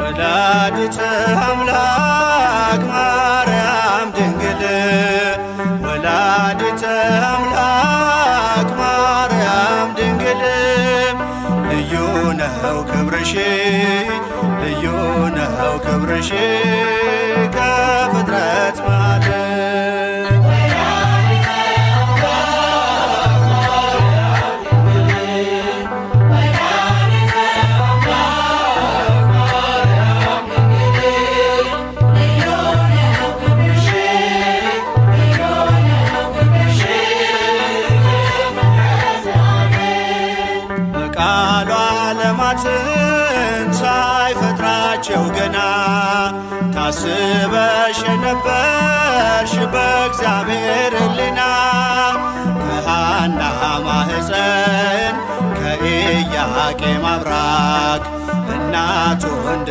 ወላዲተ አምላክ ማርያም ድንግል፣ ወላዲተ አምላክ ማርያም ድንግል፣ ልዩ ነው ክብርሽ፣ ልዩ ነው ክብርሽ ከፍጥረት መሃል። በቃሏ ዓለማትን ሳይፈጥራቸው ገና ታስበሽ የነበርሽ በእግዚአብሔር ሕሊና፣ ከሐና ማኅፀን ከኢያቄም አብራክ እናቱ እንድ